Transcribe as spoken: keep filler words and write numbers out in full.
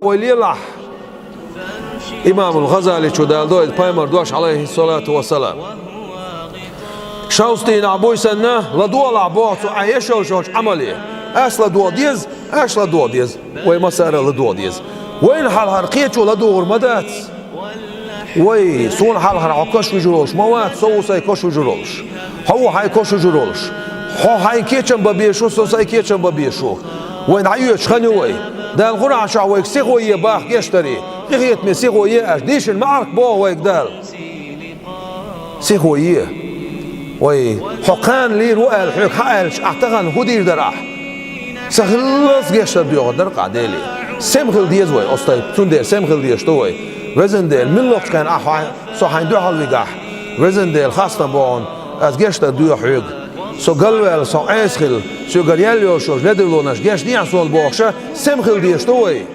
вай лелахь. Имамул ГӀазаличо далдо иза пайхамар дош, Ӏалайхиссалату вассалам. Шовзткъа дийнахь буй санна, ладогӀалахь боху цо, Ӏа еш йолчу Ӏамале. Ас ладогӀа деза, аш ладогӀа деза. Вай массара а ладогӀа деза. Вайна хьалхара кхечо ладугӀур ма дац. Вай, суна хьалхара хьо кош вижур волуш ма вац, со ву сайн кош вижур волуш. Хьо ву хьайн кош вижур волуш. Хьо хьайн кечам бан безаш ву, со сайн кечам бан безаш ву. Вай дӀаоьцуш хан ю вай. Дала Къуръан чохь вайга сихо е боху гечдаре. Къинхетаме сихо е аша. Дийшина ма Ӏарк боху вайга Дала. Сихо е. Вай, хьо кхана лийр ву аьлла хьоьга хьан аьлча, ахь тахана хӀун дийр дара ахь? Сан хиллалц гечдар доьхур дара-кх ахь Деле. Сема хила деза вай оцу тайпа, цундела сема хила дезаш ду вай. Везан Дела, муьлххачу хенахь ахь хьайн, со хьайн дуьхьал вигахь, Везан Дела, хастам бохьун, ас гечдар доьху хьоьга. Со галваьлла, со Ӏеса хилла, соьгара яьлла йолуш йолчу ледарлонаш гечдехьа суна бохуша, сема хила дезаш ду вай.